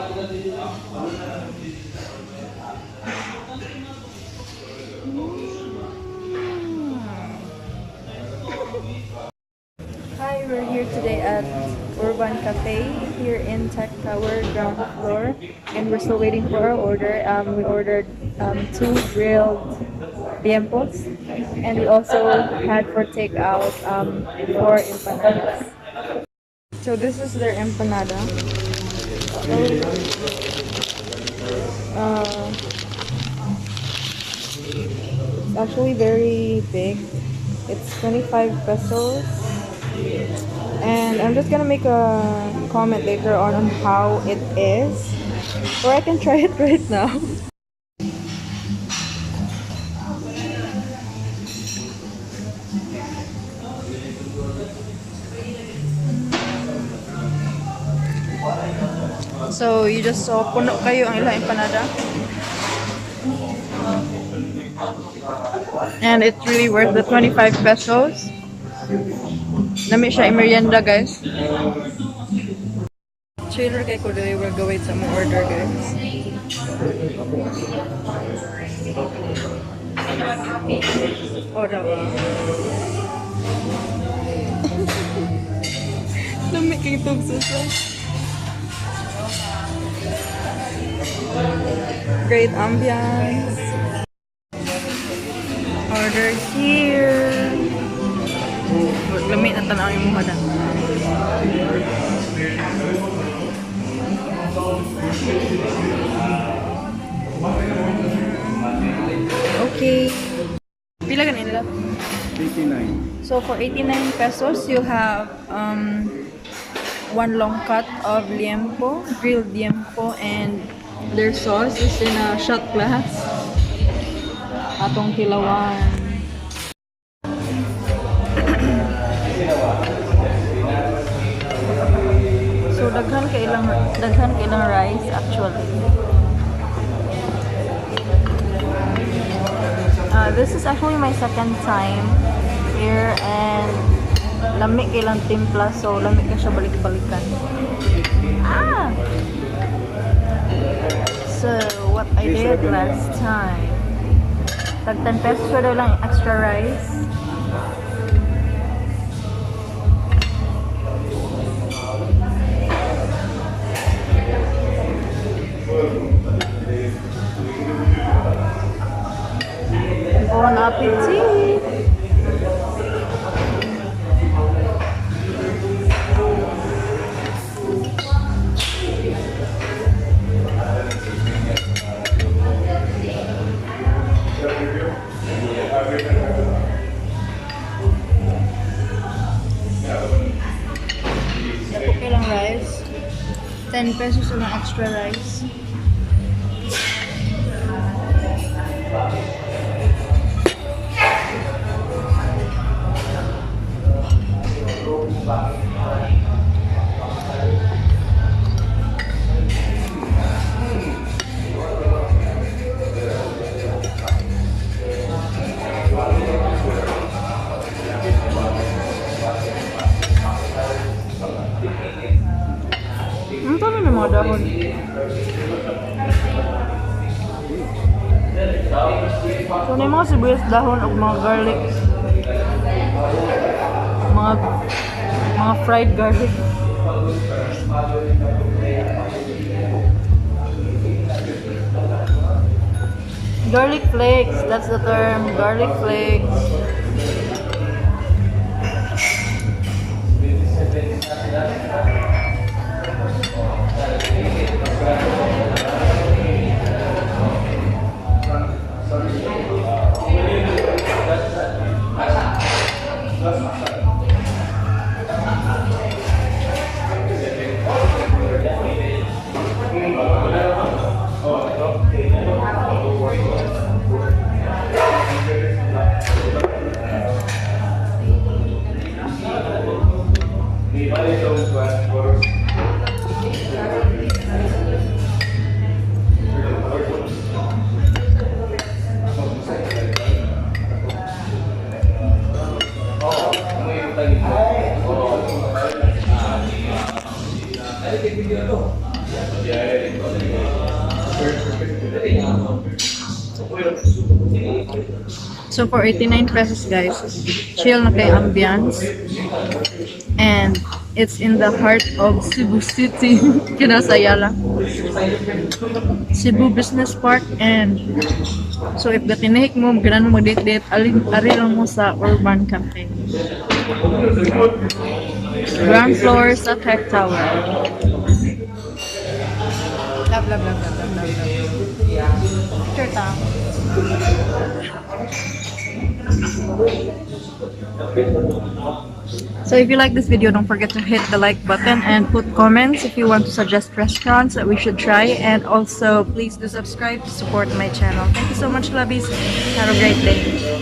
Hi, we're here today at Urban Cafe here in Tech Tower, ground floor, and we're still waiting for our order. We ordered two grilled liempos, and we also had for takeout four empanadas. So this is their empanada. It's actually very big. It's 25 pesos. And I'm just gonna make a comment later on how it is. Or I can try it right now. So you just saw, puno kayo ang ilang empanada. And it's really worth the 25 pesos. Lami siya i-merienda, guys. Chiller kay ko dili, we'll go wait sa among order, guys. Order ba? Lami kay tugso siya. Great ambience. Order here. Lami na tanaw yung mukha na. Okay. Pila ganin nila? 89. So for 89 pesos, you have one long cut of liempo, grilled liempo, and their sauce is in a shot glass. Atong kilawan. So daghan kay ilang rice actually. This is actually my second time here and lami kay ilang timpla, so lami ka siya balik-balikan. Ah! So what I did last time, tag 10 pesos ra daw lang extra rice. Bon appetit! Dako kay lang rice. 10 pesos lang extra rice. Ano to na mga dahon? So, na mga sibuyas dahon o mga garlic. Mga fried garlic. Garlic flakes, that's the term. Garlic flakes. So for 89 pesos, guys, chill na kay ambience. And it's in the heart of Cebu City. Kana sa Ayala. Cebu Business Park, and so if gatinihik mo, ganahan mo mag-date-date, ari lang mo sa Urban Cafe. Ground floor sa Tech Tower. Love, love, love, love, love, love, love. Picture ta. So if you like this video, don't forget to hit the like button and put comments if you want to suggest restaurants that we should try. And also, please do subscribe to support my channel. Thank you so much, lovies. Have a great day.